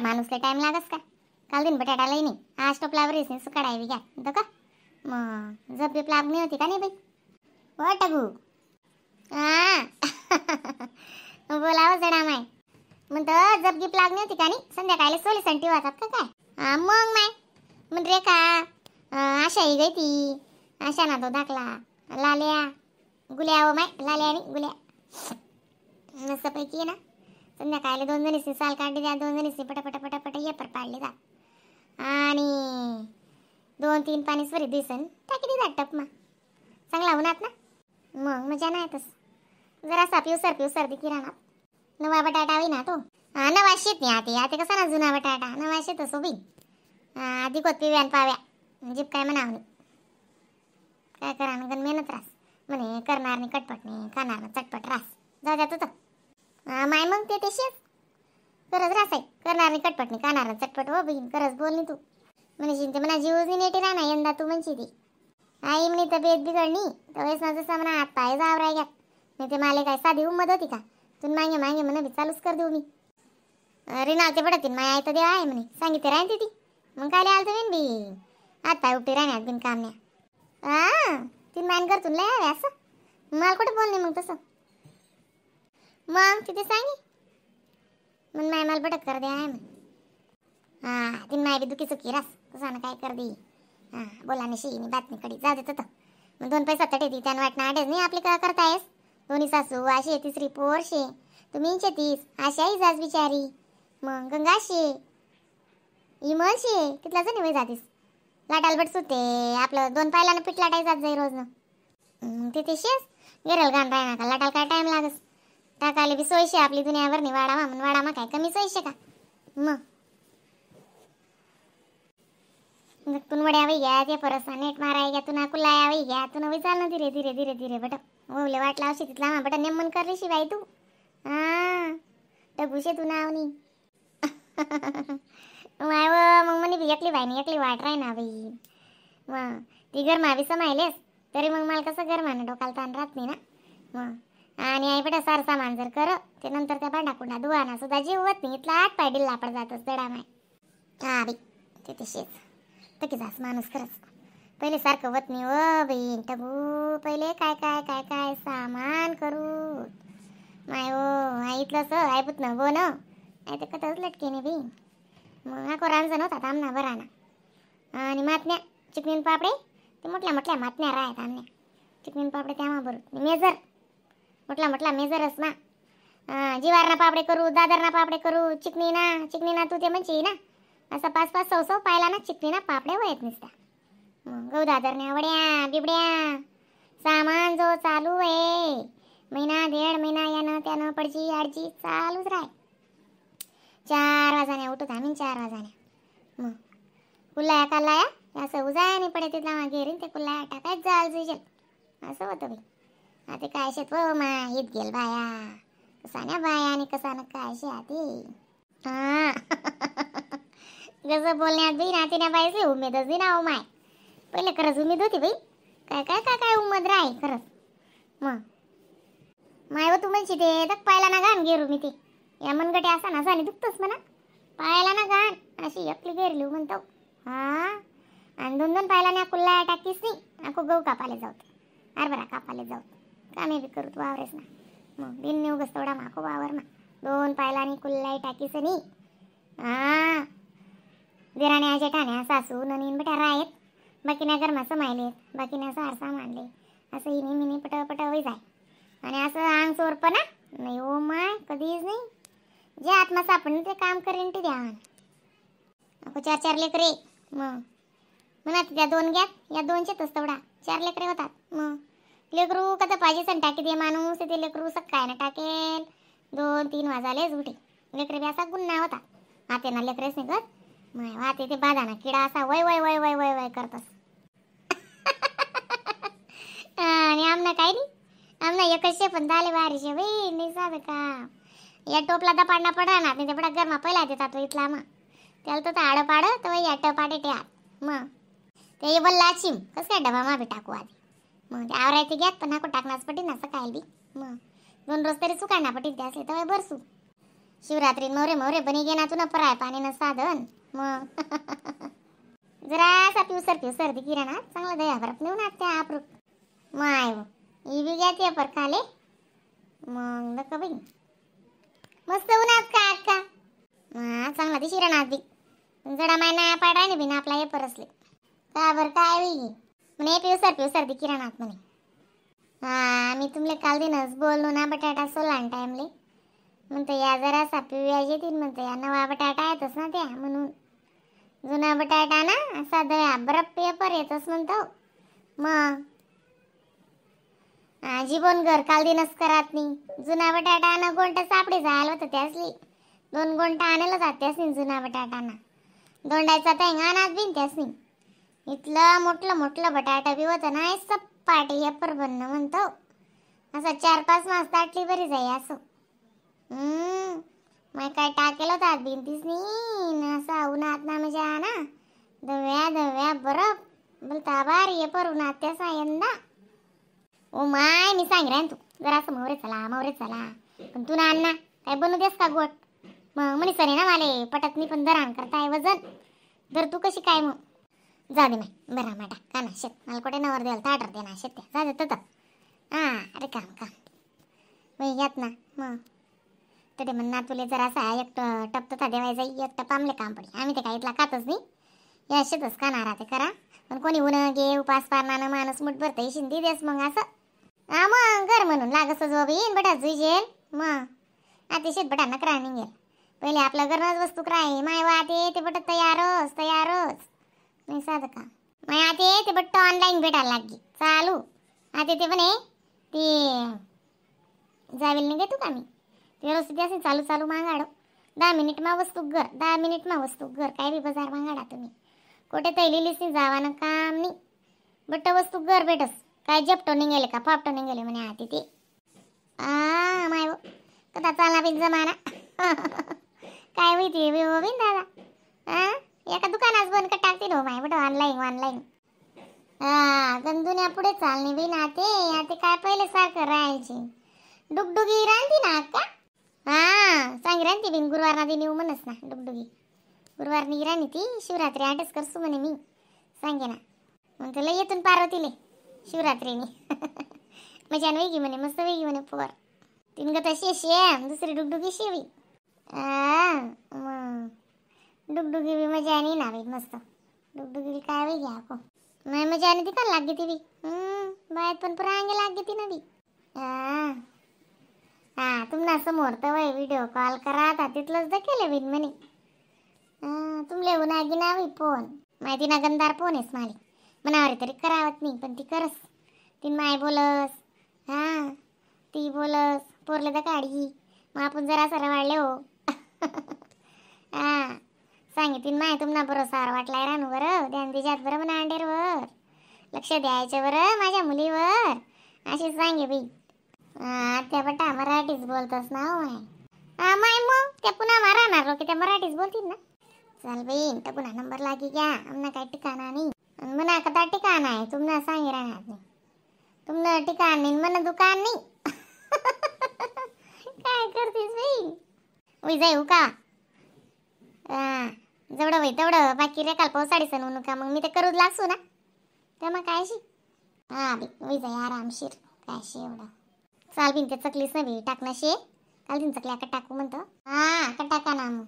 माणूसले टाइम लागस का काल दिन बटाटा लई नाही आज टोपलावर नाही सुकाडावी घ्या तर का मग जप बीप लागणी होती का नाही बाई हो टगू हा बोलावं जडा माय म्हणतं जप गिप लागणी होती का नाही संध्याकाळी सोली संटी होतात का काय हा मग माय म्हण रे का आशा ही गई ती आशा ना तो दाखला लाल्या गुल्या हो माय लाल्या आणि गुल्या मस्तपैकी आहे ना संध्याकाळी 2 जणीसनी साल काढली द्या 2 जणीसनी पटापटा पटापट येपर पाडले जात आणि 2-3 पाणी स्वरी दिसन टाकी दे जात टपमा चांगला उन्हात ना मग मजा नाही तस जरासा पिवसर पिवसर दिखी राहणार नवा बटाटा होई ना तो हा नवा शेत नाही आते आते कसा ना जुना बटाटा नवा शेत असो बी आधी कोत पिव्या पाव्या जीप काय म्हणावं काय करा गण मेहनत रास म्हणे करणार नाही कटपट नाही खाणार ना चटपट रास जाऊ द्या तू तर माय मग ते तशीच करत रास आहे करणार नाही कटपट नाही खाणार ना चटपट हो बहीण खरंच बोल नाही तू म्हणशील ते म्हणा जीवच नाही नेटी राहणार यंदा तू म्हणशी ती आई म्हणे तब्येत बिघडणी तर ना जसा म्हणा हात पाय जावराय घ्या नाही ते मला काय साधी उम्मत होती का तू मागे मागे म्हणा बी चालूच कर देऊ मी रिनालते पडतील माय आई तर देवा आहे म्हणे सांगितले राहीन ती मग काय आलं तुम्ही बी हात पाय उपटी राहण्यात बिन काम नाही हा तीन मान कर तुला यावे असं मला कुठं बोलणे मग तसं मग तिथे सांगी मग माय मला बटक कर दे आहे म्हणे हा तीन माय बी दुखी चुकी रास तसा ना काय कर दे हा बोला नाही शी बातमी कडी जाऊ देत होतं मग 2 पैसा तटे ती त्यानं वाटणं आडेच नाही आपली का करतायस दोन्ही सासू अशी तिसरी पोरशे तुम्ही तीस आशाही जास बिचारी मग गंगाशे इमलशे कितला जणी वय जातीस लाटाल बट सुते आपलं 2 पायलानं पीठ लाटाय जात जाई रोज ना ते तशीच गेरल गाण राय ना का लाटाल काय टाइम लागस टाकायला बी सोयशे आपली दुनियाभर नाही वाडामा म्हण वाडामा काय कमी सोयशे का मग तुन वड्या वही घ्या ते परसा नेट माराय घ्या तुना कुलाया वही घ्या तुना वही चाल ना धीरे धीरे धीरे धीरे बट ओवले वाट लावशी तिथला मा बट नेमन करली शिवाय तू हा टगुशे तू नावनी माय व मग म्हणे बी एकली बाई एकली वाट राही ना बाई मग ती गरमा बी समायलेस तरी मग मला कसं गरमानं डोकाला ताण राहत नाही ना मग आणि आई बेटा सार सामान जर कर ते नंतर त्या भांडाकुंडा धुवाना सुद्धा जीव होत नाही इथला आठ पाय डिल्ला पड जातच दडा माय हा बाई ते तशीच तकी जास माणूस खरंच पहिले सारखं होत नाही व बहीण टगू पहिले काय काय काय काय सामान करू माय हो आई इथलं सर ऐकत ना गो ना नाही तर कथच लटके नाही बहीण मग हा रांजण होता आमना बरा ना आणि मातण्या चिकनीन पापडे ते मोठल्या मोठल्या मातण्या राहत आमण्या चिकनीन पापडे त्या बरोबर मेजर मोठला मोठला मेजरच ना जिवारना पापडे करू दादरना पापडे करू चिकनी ना चिकनी ना तू ते म्हणशी ना असं 5-5 100-100 पाहिला ना चिकनी ना पापडे वयत नसता मग गहू दादरण्या वड्या बिबड्या सामान जो चालू आहे महिना 1.5 महिना यानं त्यानं पडची आडची चालूच राह 4 वाजाण्या उठत आम्ही 4 वाजाण्या मग कुल्लाया कालाया असं उजाया नाही पडे तिथला मागे ते कुल्लाया टाकायच जाल जुजेल असं होतं बाई आता काय शेत व मा हित गेल बाया कसा ना बाया आणि कसा ना काय शे आती हा कसं बोलण्यात बी ना तिने बाईच उमेदच बी ना हो माय पहिले खरंच उमेद होती बाई काय काय काय काय उमद राही खरंच मग माय व तू म्हणशी ते तर पायला ना घाण गेरू मी ते या मनगटे असा ना झाली दुखतोच म्हणा पायाला ना घाण अशी एकली गेरली म्हणतो हा आणि 2-2 पायला ना कुल्ला टाकीस नाही आखो गहू कापाले जाऊत हरभरा कापाले जाऊत कामे बी करू तू वावरेस ना मग दिन नेऊ बस थोडा माखो वावर मा 2 पायला आणि कुल्लाई टाकीस नाही हा देराण्या जेठाण्या सासू ननीन बेटा राहत बाकी ना गरमा समायलेत बाकी ना सार सामानले असं हिनी मिनी पटापट होई जाय आणि असं अंग चोरपणा नाही हो माय कधीच नाही जे आत्मा सापडून ते काम करेन ते द्या नको 4-4 लेकरे मग म्हणा त्या 2 घ्या या 2 शेतच तेवढा 4 लेकरे होतात मग लेकरू कदा पाहिजे सण टाकी दे माणूस ते लेकरू सकाय ना टाकेल 2-3 वाजालेच उठे लेकरे बी असा गुन्हा होता आते ना लेकरेच नाही गत माय वाते ते बाधा ना किडा असा वय वय वय वय वय वय करतस आणि आमना काय नाही आमना एकशे पण झाले बारीशे बाई नाही साधं का या टोपला दपाडना पडा ना ते बडा गरमा पहिला देतात इथला मग त्याला तर आडं पाड तर या टपाटे ट्यात मग ते बोलला चिम कसं काय डबा मा बी टाकू आधी मग ते आवरायचे घ्यात पण नको टाकणाच पटीन ना सकाळी बी मग 2 रोज तरी सुकाडना पटीन ते असले तर बरसू. Shivratri मोरे मोरे बनी गे ना तू ना पराय पाणी ना साधन. मग जरासा पिवसर पिवसर दिखी ना चांगला दया बरफ नेऊ ना त्या आपरू. माय ई बी घ्या ते पर खाले मग नका बाई. मस्त उन्हात का अक्का. हा चांगला दिशी राहणार बी जडा माय ना पाडाय ना बिना आपला हे परसले का बरं काय होई म्हणे पिवसर पिवसर दिखी राहणार म्हणे. हा मी तुमले काल दिनच बोललो ना बटाटा सोलान टाइमले म्हणतो या जरासा पिवळ्या येतील म्हणतो या नवा बटाटा येतच ना त्या म्हणून जुना बटाटा ना असा दया बरफ पेपर येतच म्हणतो. मग जीवन घर काल दिनच करात नाही जुना बटाटा ना गोंटा सापडे जायला होतं त्यासली 2 गोंटा आणायला जातेस नाही जुना बटाटा ना दोंडायचा तर अंगानात बिन त्यासनी इथलं मोठलं मोठलं बटाटा बी होतं ना सपाटी एपर बनणं म्हणतो असं 4-5 मास ताटली बरी जाई असं. मग काय टाकेल होता बिनतीच नाही असा उन्हात ना म्हणजे ना दव्या दव्या बरफ बोलता बार ये पर उन्हात त्यासा यंदा. ओ my मी सांग रे तू जरासं मोरे चला मोरे चला पण तू ना अण्णा काय बनवू देस का गोट. मग म्हणे सरे ना माले पटत नाही पण दरान करताय वजन दर तू कशी काय मग जा दे माय बरा माटा का ना शेत मला कुठे नवर द्यायला ताटर दे ना शेत जा दे तर हा अरे काम काम मग यात ना मग तर ते म्हणना तुले जरासा एक टप तथा देवायचा एक टप आमले काम पडे आम्ही ते काय इथला खातच नाही या शेतच खाणार ते करा पण कोणी ऊन गे उपास पारणार माणूस मुठ भरतं शिंदी देस मग असं. हा मग घर म्हणून लागस जो बीन बटा जुजेल मग आता शेत बटा नकरा निघेल पहिले आपलं घरनच वस्तू कराय माय वाते ते बट तयारच तयारच नाही साधं का माय आते ते बट्ट ऑनलाईन भेटायला लागली चालू आता ते म्हणे ते जावेल नाही घेतो का मी व्यवस्थित असेल चालू चालू मागाडो 10 मिनिट मा वस्तू घर 10 मिनिट मा वस्तू घर काय बी बाजार मागाडा तुम्ही कुठे तैलिलीच नाही जावानं काम नाही बट्ट वस्तू घर भेटस काय जपटो निघेले का फापटो निघेले म्हणे आते ते आ माय कदा चालला बिन जमाना काय होई ते हो बिन दादा हा एका दुकानात बंद का टाकतील हो my but online online. हा गंदुन्या पुढे चालणे बिन आते आते काय पहिले सारखं राहायची डुगडुगी राहती ना अक्का. हा सांग राहती बिन गुरुवार ना नेऊ म्हणस ना डुगडुगी गुरुवार नी राहणी ती शिवरात्री आठच करसू म्हणे मी सांगे ना मग तुला येतून पार्वतीले शिवरात्रीनी मजान वेगळी म्हणे मस्त वेगळी म्हणे पोर तीन गत अशी शेम दुसरी डुगडुगी शेवी मग डुगडुगी बी मजा आणि ना बाई मस्त डुगडुगी बी काय वेगळी आको नाही मजा आणि ती का लागली ती बी बाहेर पण पुरा अंगे लागली ती ना बी. हा तुम्हाला समोर तर वय व्हिडिओ कॉल करा आता तिथलंच दाखवले बिन म्हणे तुमले उन्हा ना बाई फोन माहिती ना गंदार फोन आहेस माली मनावर तरी करावत नाही पण ती करस ती माय बोलस हा ती बोलस पोरले तर काढी मग आपण जरा सर वाढले हो. हा सांगितली माय तुम्हाला बरं सार वाटलाय रानू बरं ध्यान दिजात बरं म्हणा अंडेरवर लक्ष द्यायचं बरं माझ्या मुलीवर अशी सांगे बाई. हा त्या बटा मराठीच बोलतस ना हो माय. हा माय मग त्या पुन्हा मारणार लोक त्या मराठीच बोलतील ना. चल बाई तर पुन्हा नंबर लागी घ्या आमना काय ठिकाणा नाही मना कदा ठिकाण आहे तुम्हाला सांगे राहणार नाही तुम्हाला ठिकाण नाही मन दुकान नाही. काय करतेस बाई उई जाऊ का जेवढं होई तेवढं बाकी रे काल पावसाळी सण म्हणू का मग मी ते करूच लागसू ना तेव्हा काय शी. हा बी उई जाई आरामशीर काय शी एवढं चाल बिन ते चकलीच ना बी टाकणं शे काल तीन चकल्या का टाकू म्हणतो. हा का टाका ना मग.